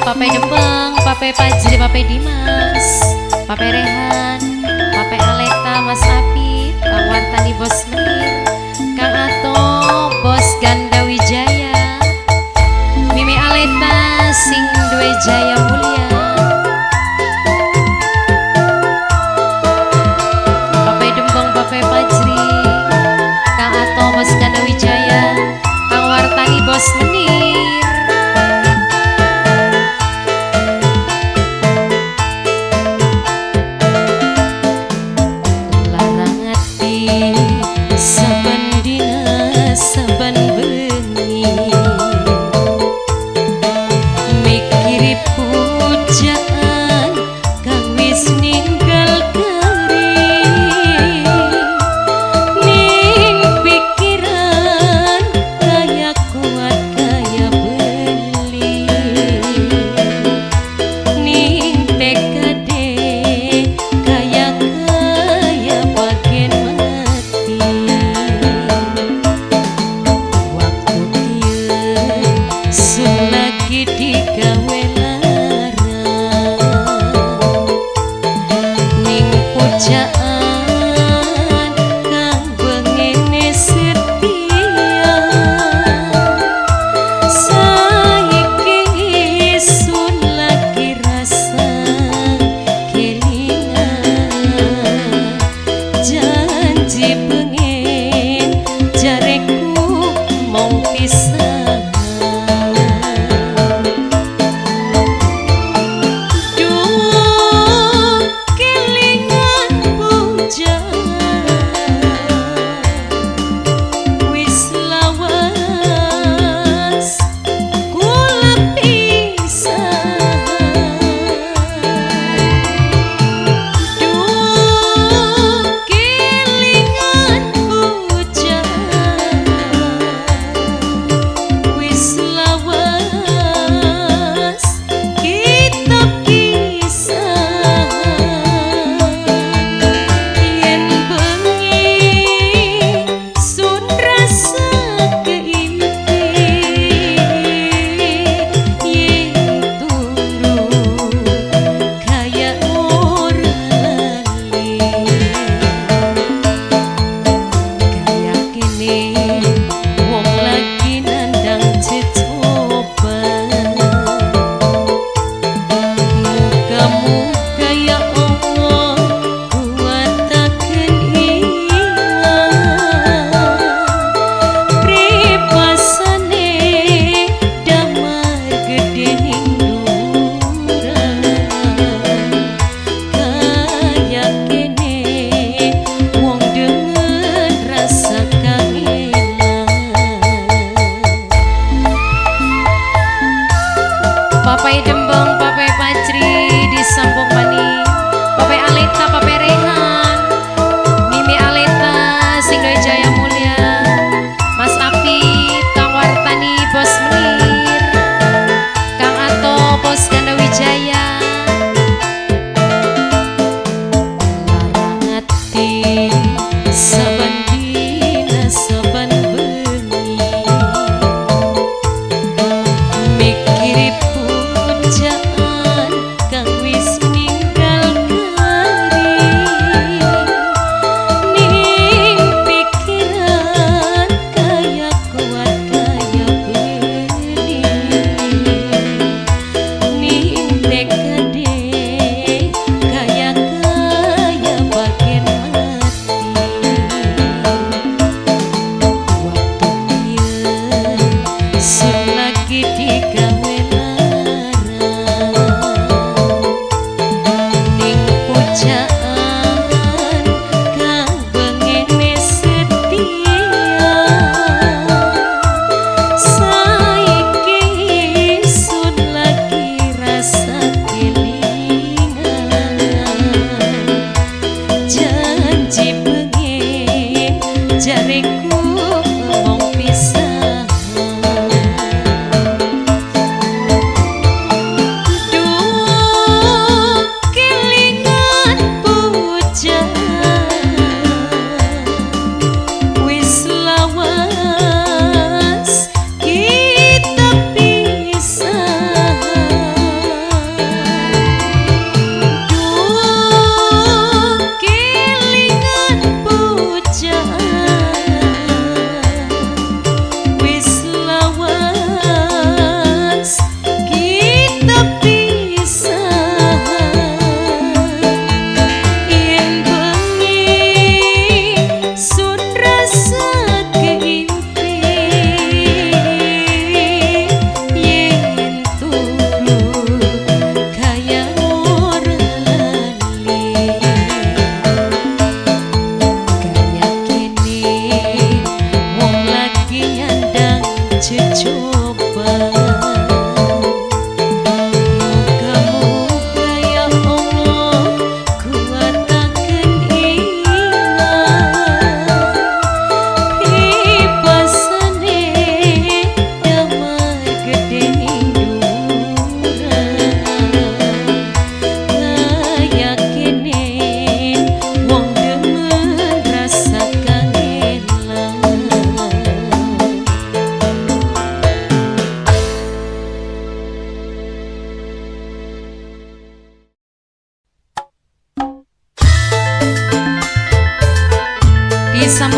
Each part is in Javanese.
Pape Dembeng, Pape Fajri, Pape Dimas, Pape Rehan, Pape Aleta, Mas Api, Kang Wartani Bos Menir, Kang Ato, Bos Ganda Wijaya, Mimi Aleta, sing duwe jaya mulia, Pape Dembeng, Pape Fajri, Kang Ato, Bos Ganda Wijaya, Kang Wartani Bos Menir. Larang ati saben dina saben bengi, mikiri pujaan kang wis ninggal keri, ning pikiran kaya kuat kaya beli, ning tekade kaya kaya bagian mati. Waktu kieu sun lagi digawe lara, ning pujaan kang bengene setia, saiki sun lagi rasa kelingan, janji pengen jareku mong pisan. Duh kelingan pujaan wis lawas kula pisan, duh kelingan pujaan wis lawas kitab kisah, yen bengi sun rasa keimpi, yen turu kaya ora lali, kaya kene wong lagi nandang cecoban. Muga-muga ya Allah kuataken iman, pripasane damar gede ning duran, kaya kene wong demen rasa kangelan. Papai Dembeng, Papai Fajri disambung maning, Papai Aleta, Papai Rehan, Mimi Aleta, sing duwe jaya mulia, Mas Api, Kang Wartani, Bos Menir, Kang Ato, Bos Ganda Wijaya. Larang ati saben dina saben bengi, mikiri pujaan kang wis ninggal kari, ning pikiran kaya kuat kaya beli, ning tekade kaya kaya bagian mati. Waktu kieu sun lagi digawe lara, ning pujaan kang bengene setia, saiki sun lagi rasa kelingan, janji pengen jareku mong pisan. Duh kelingan pujaan wis lawas kita pisah,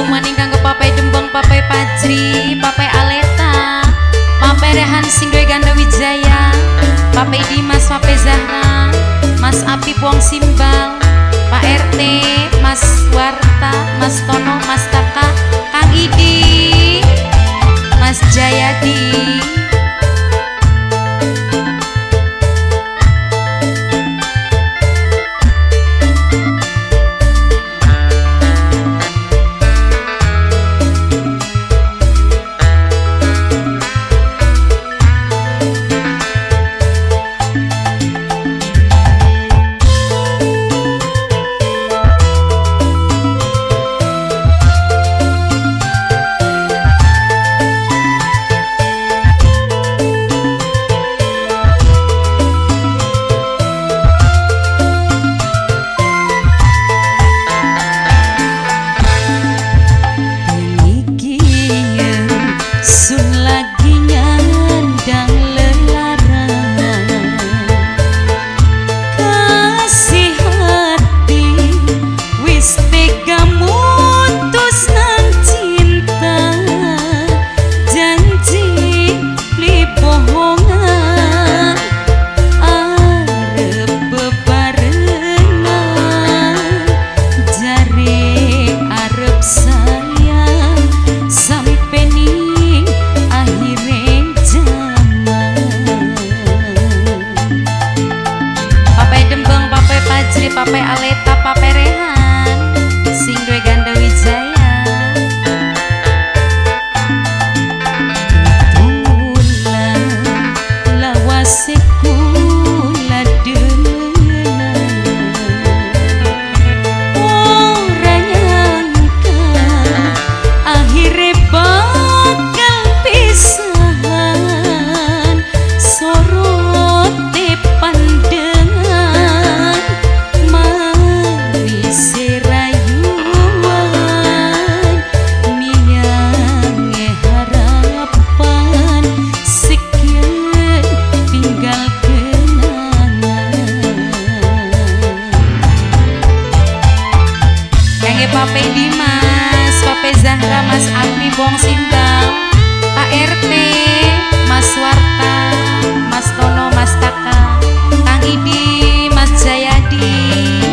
Disambung maning kanggo Papai Dembong, Papai Pajri, Papai Aleta, Papai Rehan sing duwe Ganda Wijaya, Papai Dimas, Papai Zahra, Mas Api Buang Simbang, Pak RT, Mas Warta, Mas Tono, Mas Taka, Kang Idi, Mas Jayadi. Papai Aleta, Papai Rehan sing duwe Ganda Wijaya. Bulan lawase kula demenan, ora nyangka akhire bakal pisahan, sorote pandangan Papai Dimas, Papai Zahra, Mas Api Bong Simbang, Pak RT, Mas Warta, Mas Tono, Mas Taka, Kang Idi, Mas Jayadi,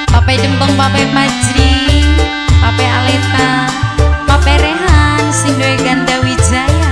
Papai Dembeng, Papai Pajri, Papai Aleta, Papai Rehan sing duwe Ganda Wijaya.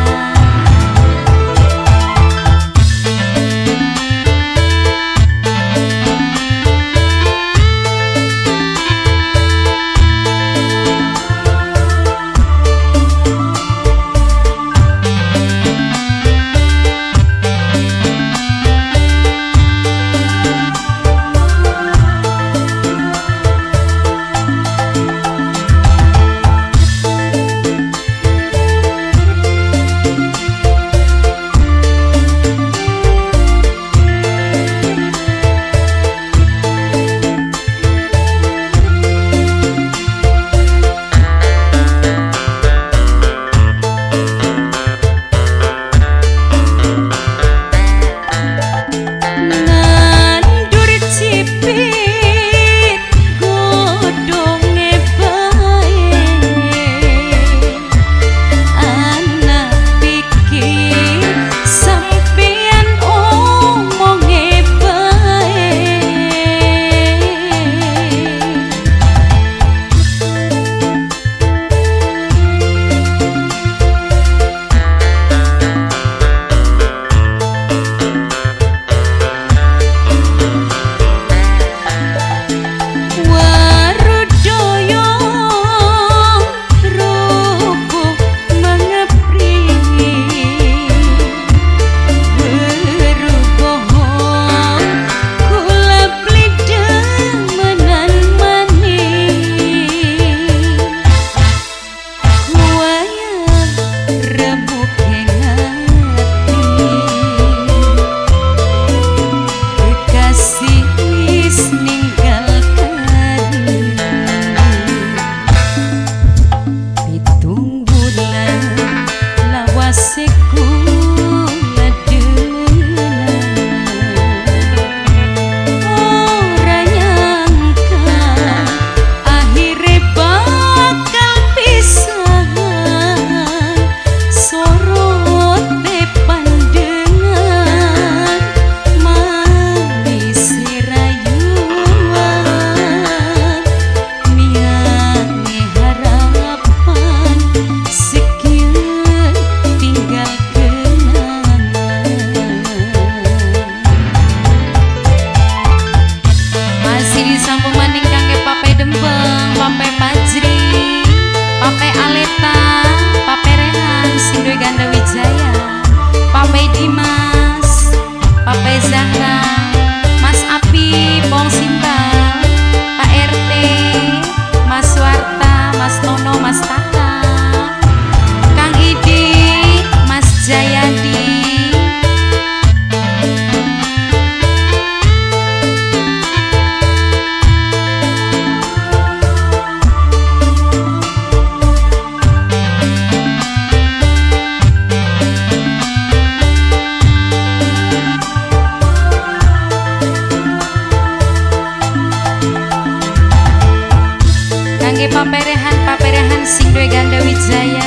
Nerehan sing duwe Ganda Wijaya,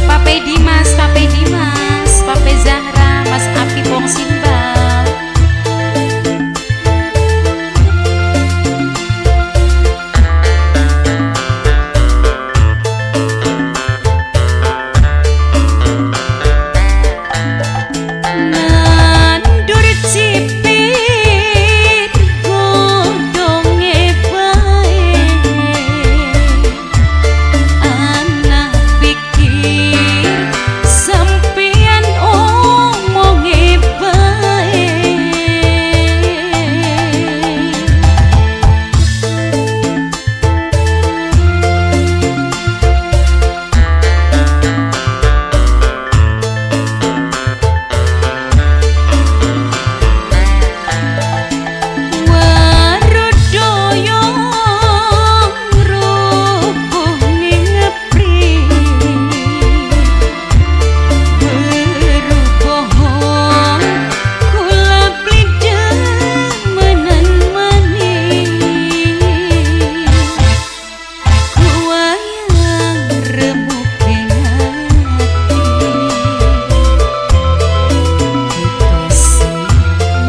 Pape Dimas, Pape Dimas, Pape Zahra, Mas Api Bong Simbal. Nandur cipit godhonge bae, ana pikir sampeyan omonge bae. Warudoyo rubuh ngepri, berubohong kula blidemenan maning, kuwayang remuke ati,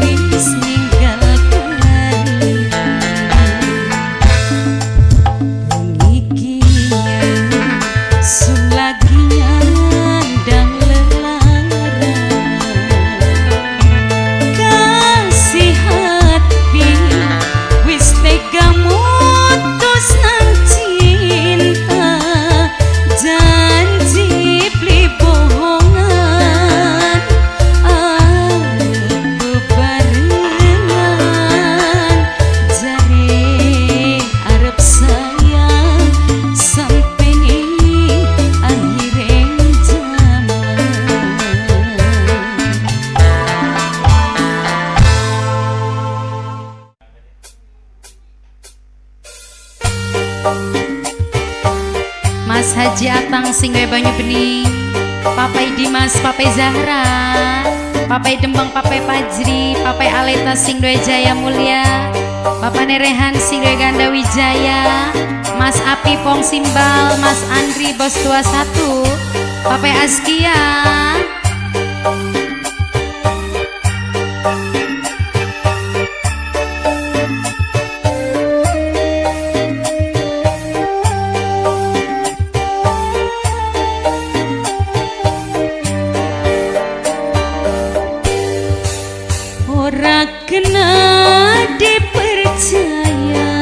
wis ninggal kali. Bengi iki sun lagi nyandang lelara, kasih hati wis tega mutus nang cinta, janji beli bohongan arep bebarengan, jare arep sayang sampe ning akhire jaman. Mas Haji Atang sing gawe banyu bening, Papai Dimas, Papai Zahra, Papai Dembang, Papai Pajri, Papai Aleta sing duwe Jaya Mulia, Bapak Nerehan sing duwe Ganda Wijaya, Mas Api Pong Simbal, Mas Andri Bos 21, Papai Askia. Ora kena dipercaya,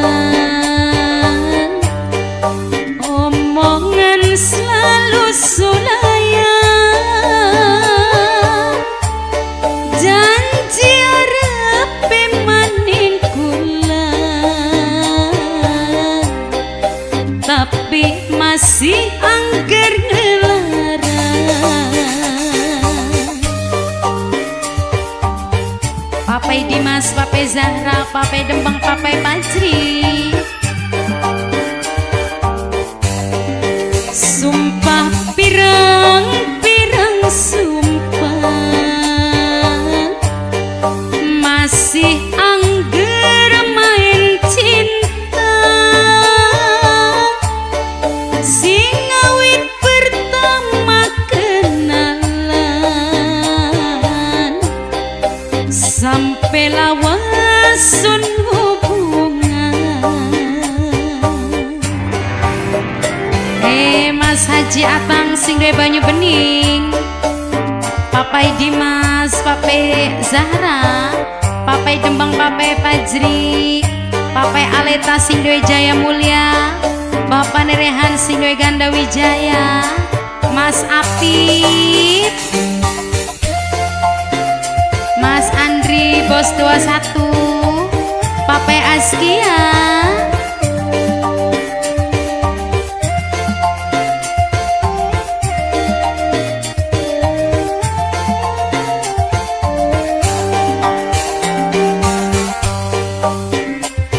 omongan selalu sulaya, janji arepe maning kula, tapi masih angger ngelara. Papai Dimas, Papai Zahra, Papai Dembang, Papai Pajri. Sumpah pirang-pirang sumpah, masih angger main cinta, sing awit pertama kenalan sampai lawasun hubungan. Mas Haji Atang sing duwe banyu bening, Papai Dimas, Papai Zahra, Papai Dembang, Papai Pajri, Papai Aleta sing duwe Jaya Mulia, Bapak Nerehan sing duwe Ganda Wijaya, Mas Apip, Mas Andri Bos 21, Papai Askia.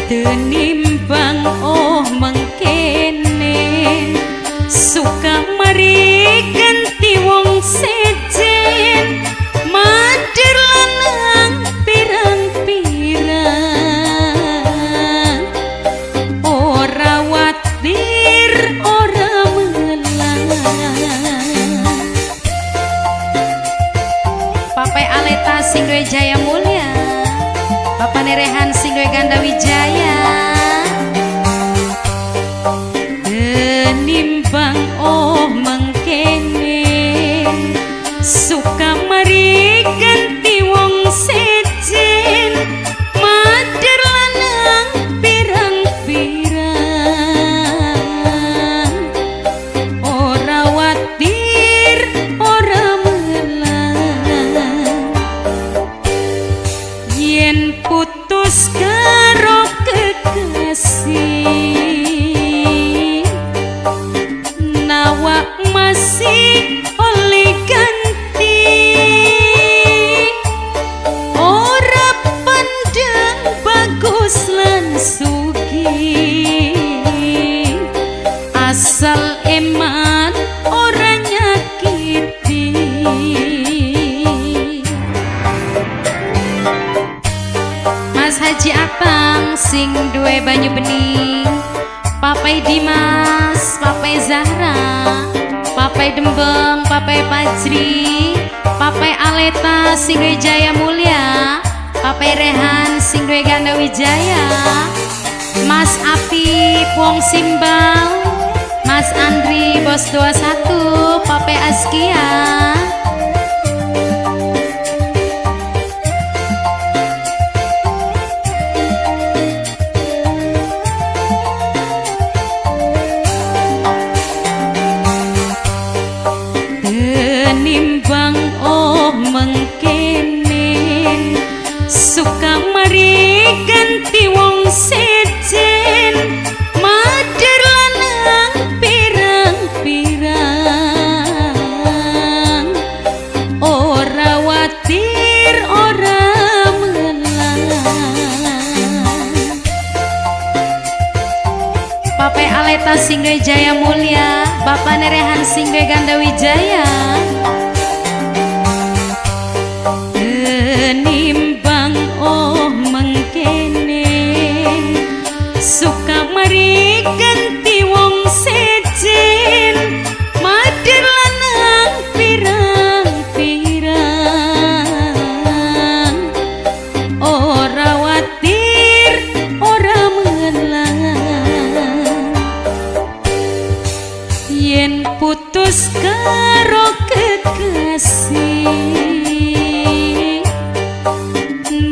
Tenimbang oh mengkene, suka mari ganti wong sejen, mader lanang pirang-pirang. masih oleh ganti, ora pandang bagus lan sugih, asal eman ora nyakiti. Mas Haji Atang sing duwe banyu bening, Papai Dimas, Papai Zahra, Papai Dembeng, Papai Pajri, Papai Aleta sing duwe Jaya Mulia, Papai Rehan sing duwe Ganda Wijaya, Mas Apip wong Simbal, Mas Andri Bos 21, Papai Askia. Tenimbang oh mengkenen, suka mari ganti wong sejen, mader lanang pirang-pirang, ora watir ora melang. Papai Aleta sing Jaya Mulia, Bapak Nerehan sing Ganda Wijaya. Tenimbang oh mengkene, suka mari ganti wong sejen, mader lanang pirang-pirang, ora watir ora melang. Yen putus karo kekasih,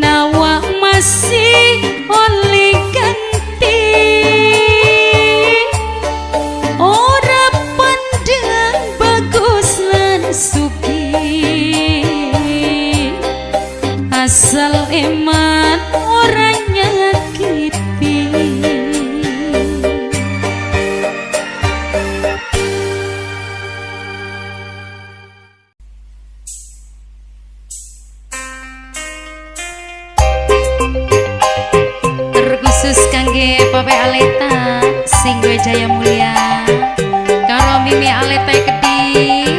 nawa masih oleh ganti, ora pandang bagus lan sugih, asal eman ora nyakiti. Terkhusus kangge Papai Aleta sing duwe Jaya Mulia, karo Mimi Aleta Kedhi.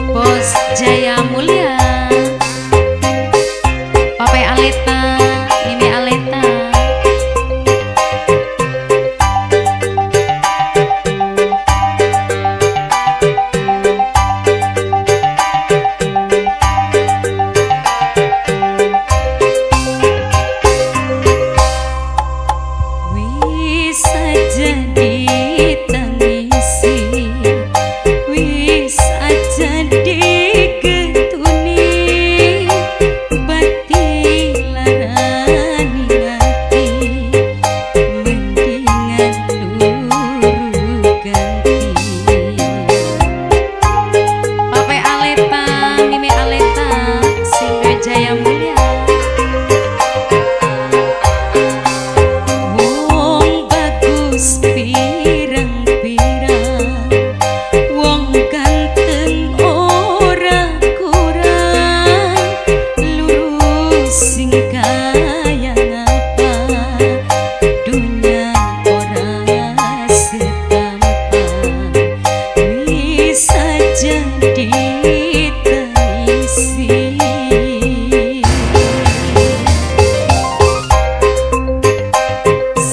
Bos Jaya Mulia, Papai Aleta, Mimi Aleta. Wis aja ditangisi, wis aja digetuni, bati larani ati, mendingan luru ganti. Papai Aleta, Mimi Aleta sing duwe Jaya Mulia. Wong bagus pirang-pirang, wong ganteng ora kurang, lurus sing kaya ngapa, dunya ora setampa, wis aja ditangisi.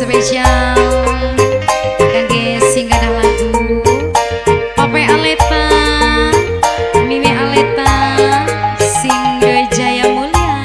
Spesial kangge sing gadah lagu, Papai Aleta, Mimi Aleta sing duwe Jaya Mulia.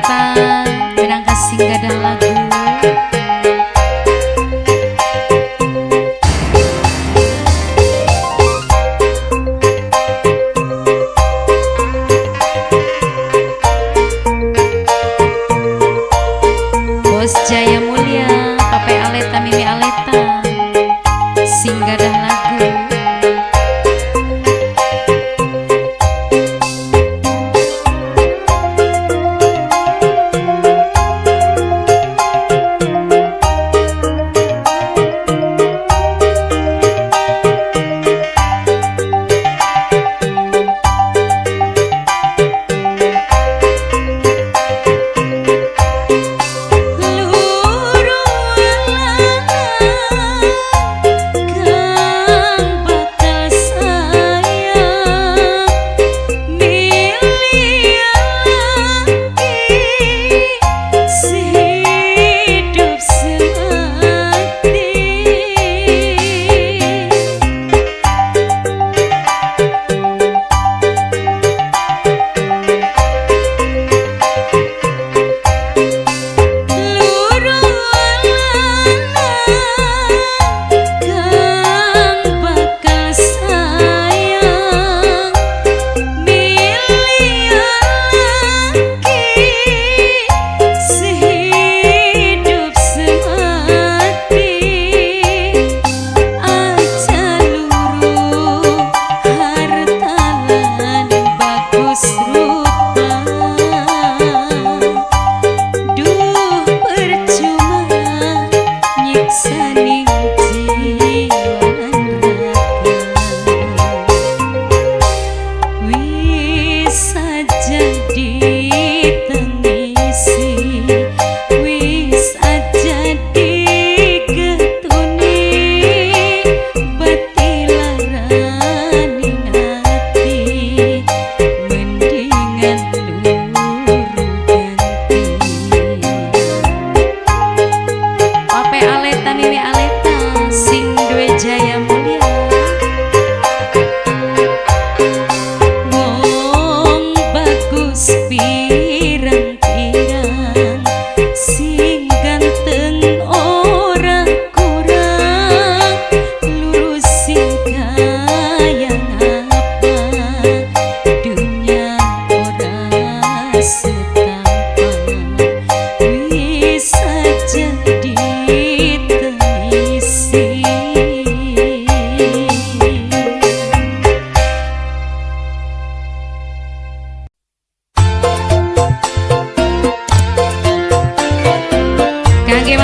Aleta minangka sing gadah lagu. Bos Jaya Mulia, Pape Aleta, Mimi Aleta sing gadah lagu.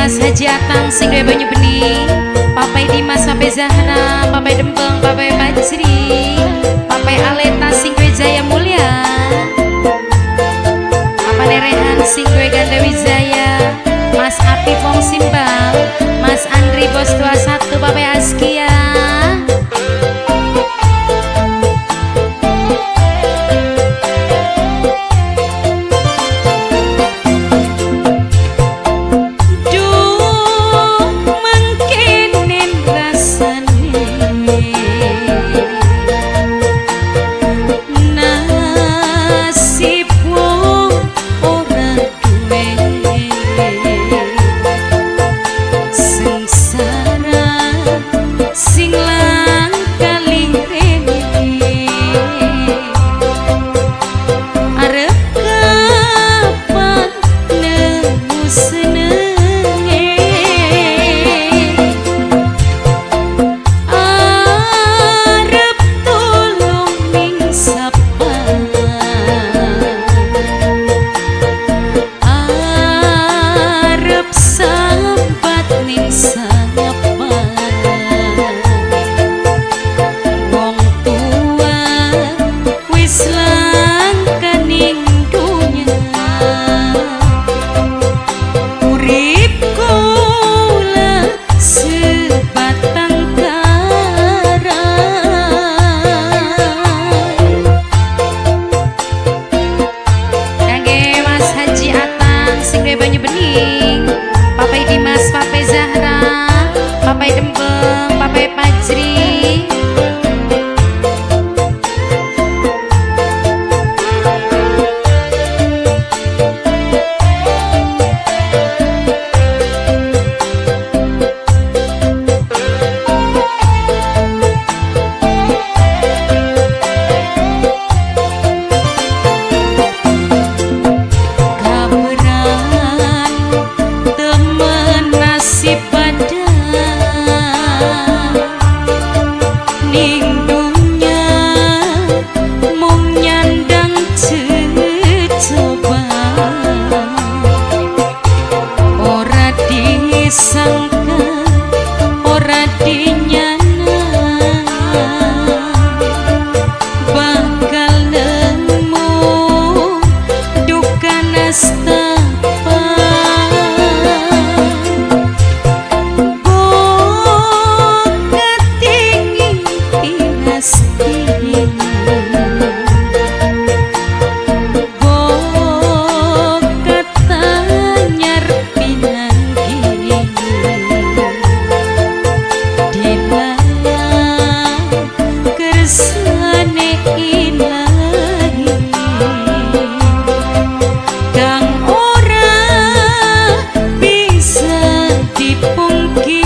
Mas Haji Atang sing duwe banyu bening, Papai Dimas, Papai Zahra, Papai Dembeng, Papai Bajri, Papai Aleta sing duwe Jaya Mulia, Papai Rehan sing duwe Ganda Wijaya, Mas Api Pong Simbang, Mas Andri Bos 21, Papai Askia. Sing Disangka ora dinyana bakal nemu duka nastapa. Ketingin pinasti ketanyar pinanggi dilalah kersane ilahi kang ora bisa dipungkiri.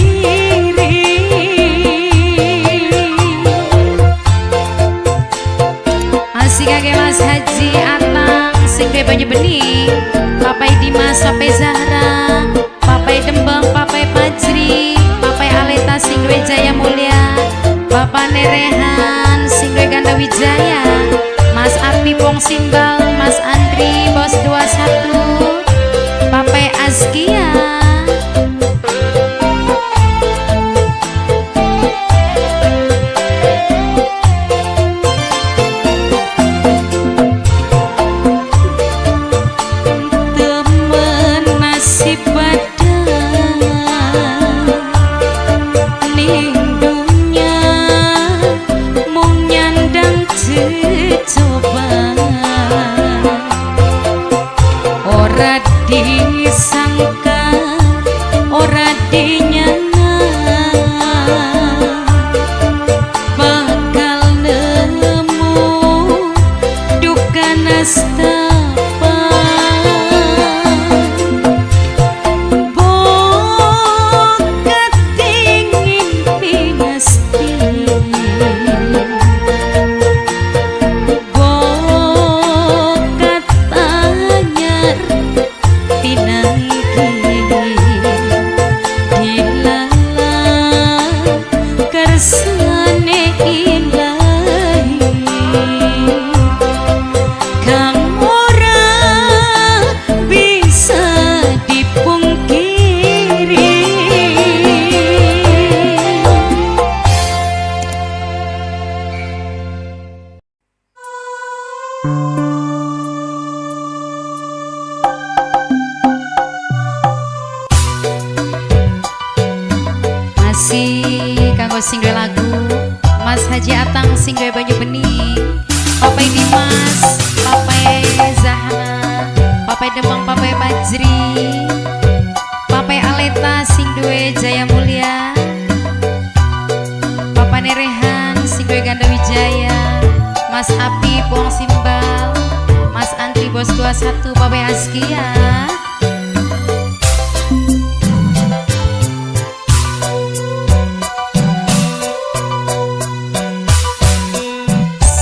Asik kake Mas Haji Atang sing duwe banyu bening, Papai Dimas, Papai Zahra, Papai Dembang, Papai Pajri, Papai Aleta sing duwe Jaya Mulia, Bapak Nerehan sing duwe Ganda Wijaya, Mas Api Pong Simbal, Mas Andri Bos 21, Papai Azkia. Temen nasib badan ning dunya mung nyandang cecoba ora disangka ora dinyana bakal nemu duka nastapa. Ketingin pinasti katanyar pinanggi dilalah kersane ilahi kang ora bisa dipungkiri. Masih kanggo sing duwe lagu Mas Haji Atang sing duwe banyu bening, Papai Dimas, Papai Zahra, Papai Demang, Papai Pajri, Papai Aleta sing duwe Jaya Mulia, Papa Nerehan sing duwe Ganda Wijaya, Mas Api Pong Simbal, Mas Andri Bos 21, Papai Azkia.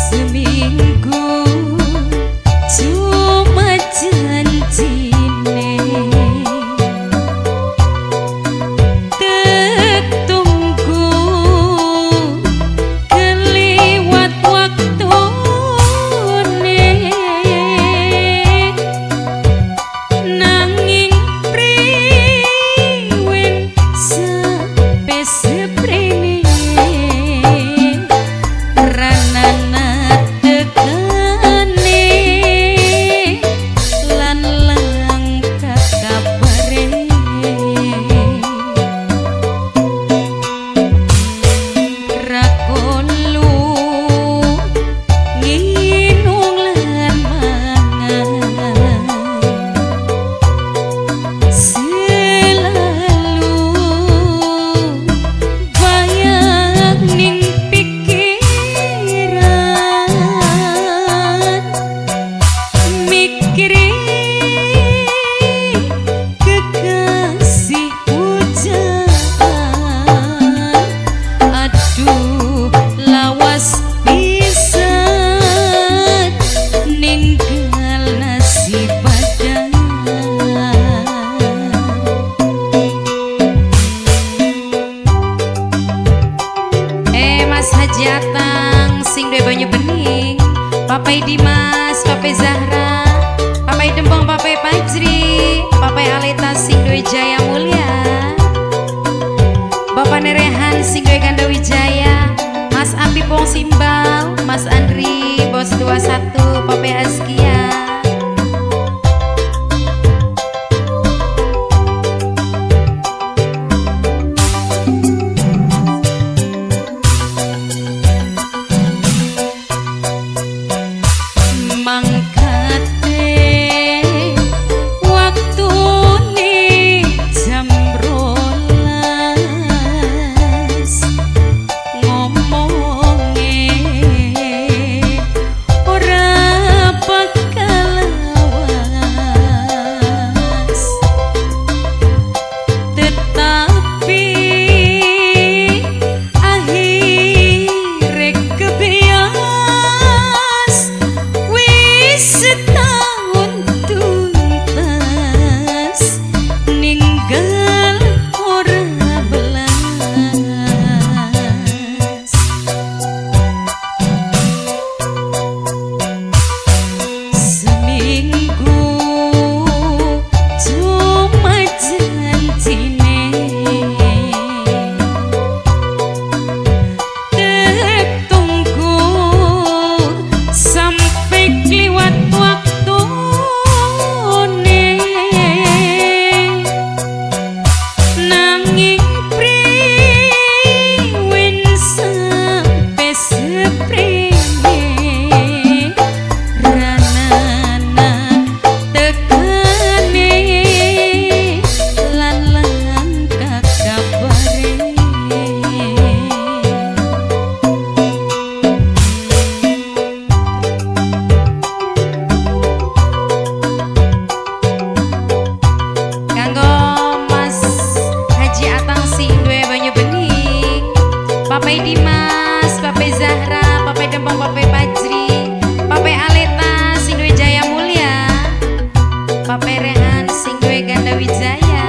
Seminggu cuma janjine tetunggu keliwat waktune. Wijaya.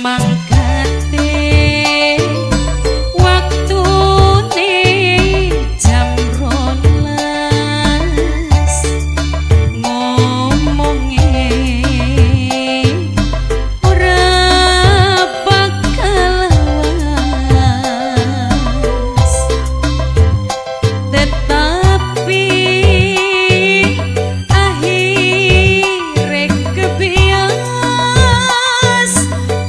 Mangkate waktune jam 12 ngomonge ora bakal lawas, tetapi akhire kebias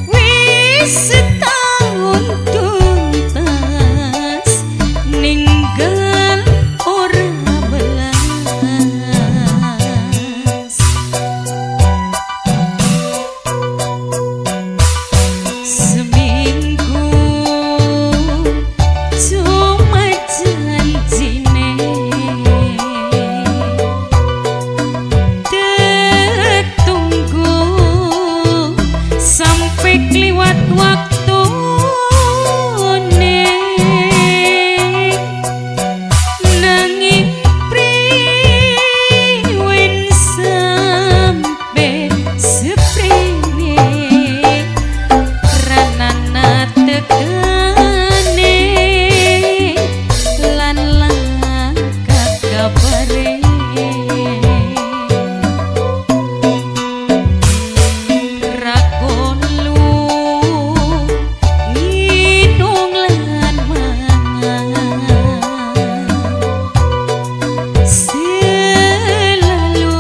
wis setahun tuntas ninggal ora belas. Seminggu cuma janjine tetunggu sampai kliwat waktune, nanging priwen sampe seprene ranana tekane lan langka kabare. Rakon lu nginung lan mangan selalu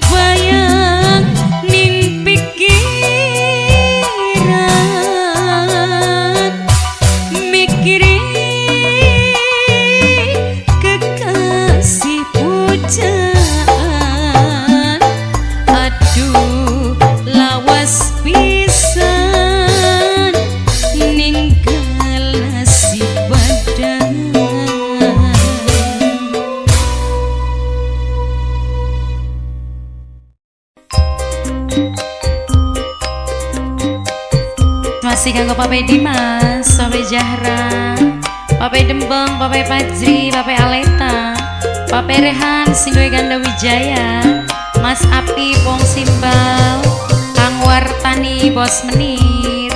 bayang ning pikiran, mikiri kekasih pujaan. Aduh lawas pisan ninggal nasib badan. Masih kanggo Pape Dimas, Pape Jahra, Pape Dembeng, Pape Fajri, Pape Aleta, Pape Rehan, Sindoy Ganda Wijaya, Mas Api Pong Simbal, Kang Wartani Bos Menir,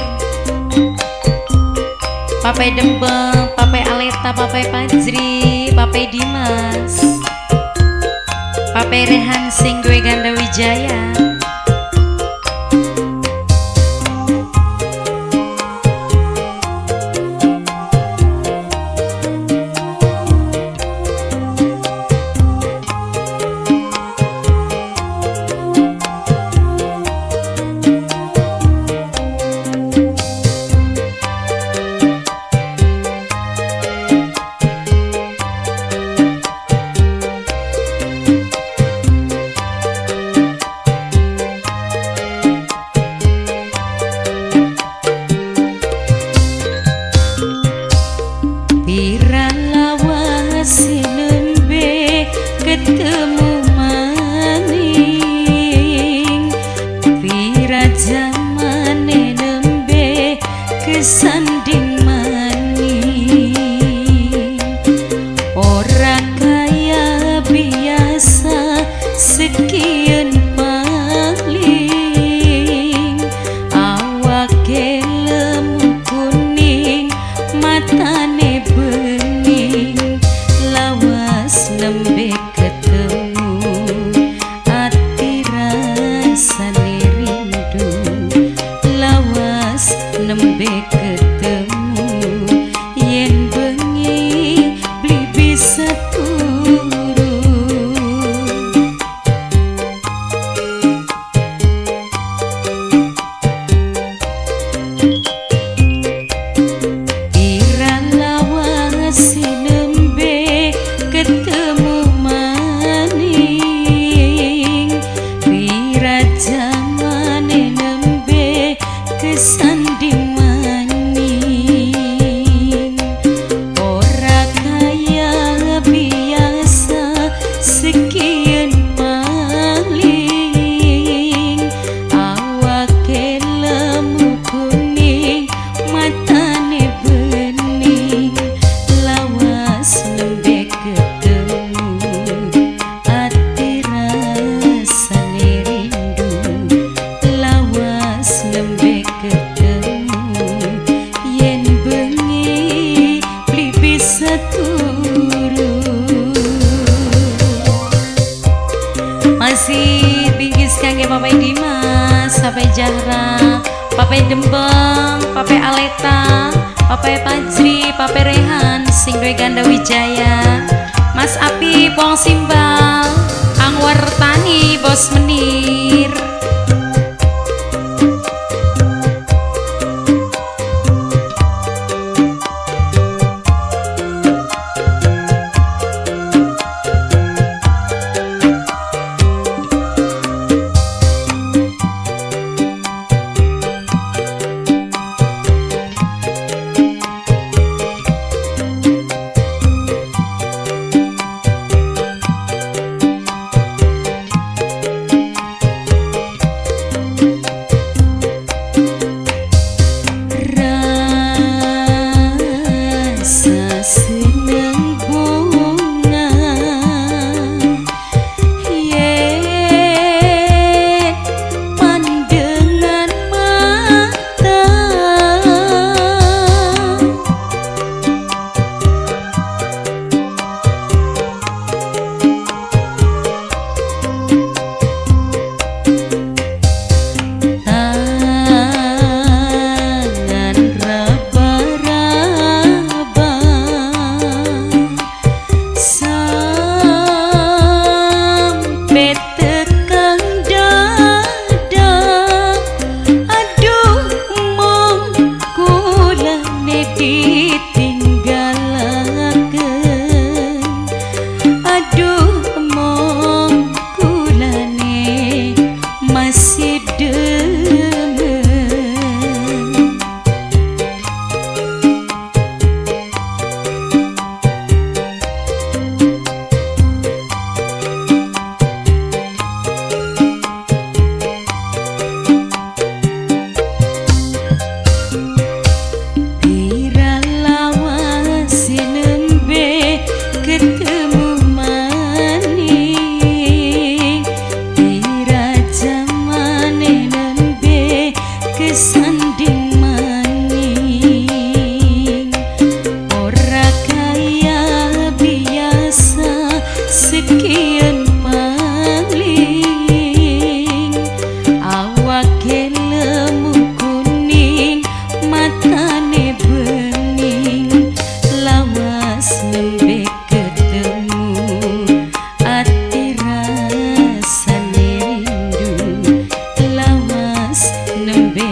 Pape Dembeng, Pape Aleta, Pape Fajri, Pape Dimas, Pape Rehan Singgoy Ganda Wijaya. Papai Dimas, Papai Jahra, Papai Dembeng, Papai Aleta, Papai Pajri, Papai Rehan, sing duwe Ganda Wijaya, Mas Api Pong Simbal, Angwar Tani Bos Menir. Rasa seneng bunga yen pandengan mata, tangan raba-raba sampai tekan dada. Aduh mong kulane ditinggalaken, aduh mong kulane masih demen. Pira lawase nembe ketemu maning, pira jamane nembe kesanding maning. Ora kaya biasa sekian paling, awake lemu kuning matane bening. Lawas nembe ketemu ati rasane rindu, lawas nembe